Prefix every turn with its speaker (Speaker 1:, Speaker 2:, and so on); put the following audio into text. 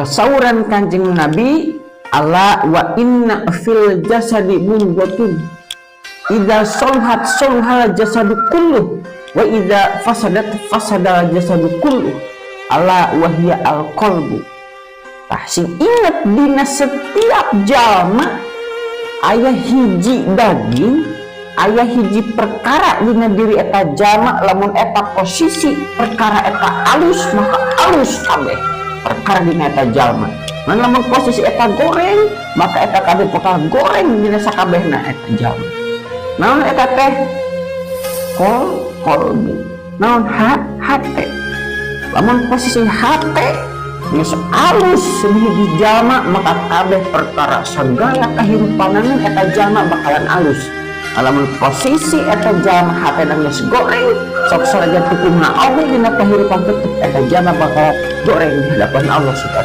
Speaker 1: Kasauran Kanjeng Nabi, "Ala wa inna fil jasadi mudghatun idza saluhat saluhal jasadu kulluh wa idza fasadat fasadal jasadu kulluh, ala wa hiya al qalbu." Tah, sing inget, dina setiap jalma aya hiji daging, aya hiji perkara dina diri eta jalma. Lamun eta posisi perkara eta alus, maka alus kabeh perkara dina eta jalma. Ngan lamun posisi eta goreng, maka eta kabeh bakal goreng dina sakabehna eta jalma. Naon eta teh? Kolbu. Naon? Hate. Lamun posisi hate geus alus di jalma, maka kabeh perkara segala kehidupanan eta jalma bakalan alus. Lamun posisi eta jalma hatena geus goreng, sok sarajan hukumna oge dina kehidupan, tetep eta jalma bakal goreng di hadapan Allah Subhanahu.